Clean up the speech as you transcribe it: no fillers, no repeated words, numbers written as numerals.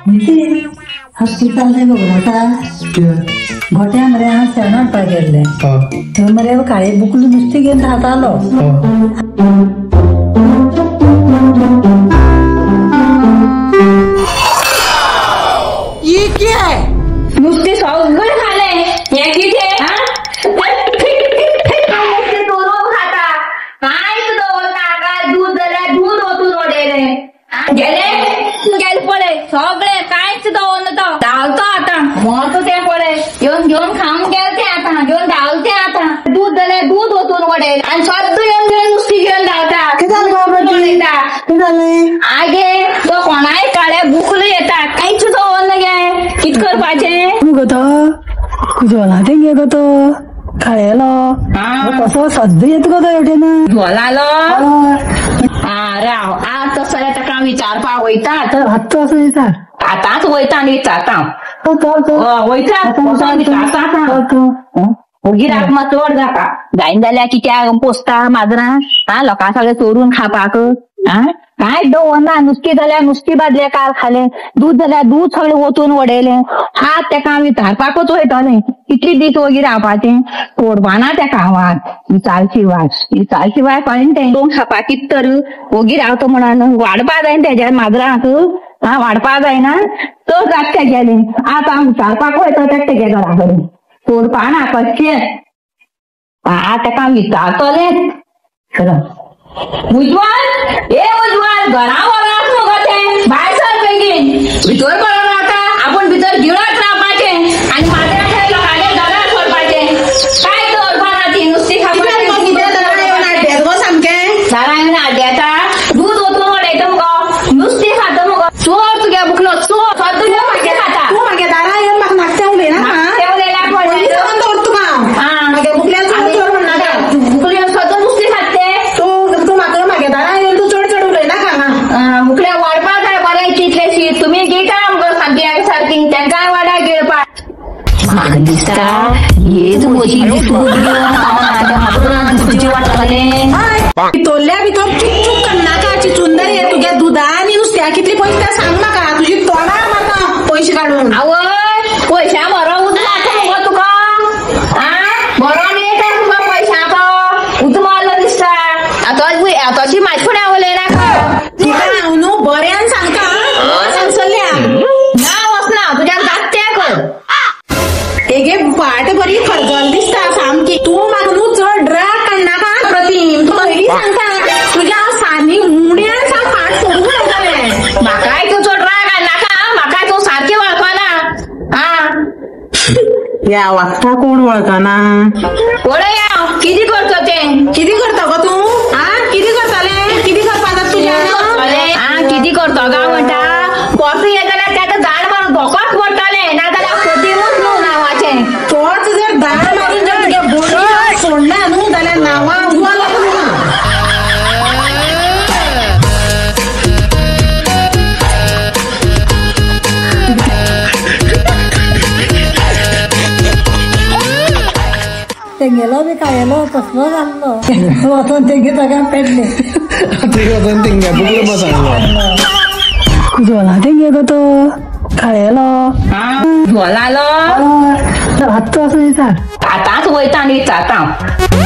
कितें खबर आसा गोट्या मरे हांव शेण हाडपाक गेल्लें थंय मरे काळे बुकलो नुस्तें घेवन खातालो. नुस्तें सगळें खालें हें कितें नुस्तें चोरून खाता कांयच दवरना काय दूद जाल्यार दूद ओतून उडयलें गेलें गेलें पळय सगळें कांयच दवरना तो धांवतो आतां मोतो तें पळय येवन घेवन खावन गेलें तें आतां घेवन धांवलें तें आतां दूद जाल्यार दूद ओतून उडयलें आनी सद्दां येवन घेवन नुस्तें घेवन धांवता. कितें जालें आगे तो कोणाय काळे बुकलो येता कांयच दवरना गे कितें करपाचें गो तो झोला तेंगे गो तो काळेलो कसो सद्दां येता गो तो हेवटेन झोलालो. राव आतां तसो जाल्यार ताका विचारपाक वयता आतां वचून विचार आतांच वयता आनी विचारता वयता वचोन विचारता आतां ओगी रात मात चड जाता जायना जाल्यार कित्याक पोसता माजरां आं लोकां सगळें चोरून खावपाक आं कांय दवरना नुस्तें जाल्यार नुस्तें बादलें काल खालें दूद जाल्यार दूद सगळें ओतून उडयलें आतां ताका विचारपाकूच वयतलें कितले दीस ओगी रावपाचें सोडपाना ताका हांव विचार शिवाय विचार शिवाय कळ्ळें तें दोन खावपाक कितें तर ओगी रावता म्हणून वाडपा जायना तेज्या माजरांक आं वाडपा जायना चड जाता तेगेलें आतां हांव विचारपाक वयता तेका तेगे घरा कडेन सोडपाना कशें आतां ताका विचारतलें खरें. उज्ज्वल ए उज्ज्वल घरा व्हरात मुगो तें भायर सर बेगीन भितर बरो रावता आपूण भितर गिळत रावपाचें आनी माजरां थंय लोकांच्या घरांत सोडपाचें कांय दवरपाना ती नुस्तीं खावपाचें सामकें दारां येवन आड्डेता दूद ओतून उडयता मुगो नुस्तें खाता मुगो चोर तुगे बुकलो चोर सद्दां नुस्तें खाता तूं म्हागे दारां येवन म्हाका नाकतें उलयना मुकल्या वाडपा जाय बरें कितलेशी तुमी गिळटा मुगो सारकी सारकी तेंकांय वाडा गिळपाक म्हाका दिसता हेच म्हजी वाडटलें भितरल्या भितर चूक चूक करनाका चिचुंदर हे तुगे दुदा आनी नुस्त्या कितले पयशे ते सांग म्हाका तुजी तोंडार मारता पयशे काडून. आवय पयशा बरो उदला मुगो तुका आं बरो मेळटा तुका पयशांचो उद मारलो दिसता आतां आतांची म्हाजे फुडें उलयनाका तुका हांव न्हू बऱ्यान सांगता सांगसल्या ना वचना तुज्यान जाता तें कर हेगे फाट बरी खरजल दिसता सामकी तूं म्हाका न्हू चड राग काडनाका प्रतिम तूं पयलीं सांगता तुज्या हांव सानी उण्यान सांग फाट फोडून उडयतलें म्हाकाय तूं चड राग हाडनाका म्हाकाय तूं सारकें वळखना आं ह्या वखता कोण वळखना पळय हांव कितें करता तें कितें करता गो तूं आं कितें करतलें कितें करपा जाता तुज्या आं कितें करता काय म्हणटा कसो येता जाल्यार तेका दांड मारून धोकोच पडटलें नाजाल्यार प्रतिमूच न्हू नांवाचें तोच जर दांड मारून जर तुगे बोडी सोडना न्हू जाल्यार नांवां उजवाड लागना. तेंगेलो बी काळेलो कसलो जाल्लो वचोन तेंगे ताका पेटलें थंय वचोन तेंगे बुकलो सांगलो झोला तेंगे गो तो काळेलो झोलालो आतां वचून विचार आतांच वयता आनी विचारता.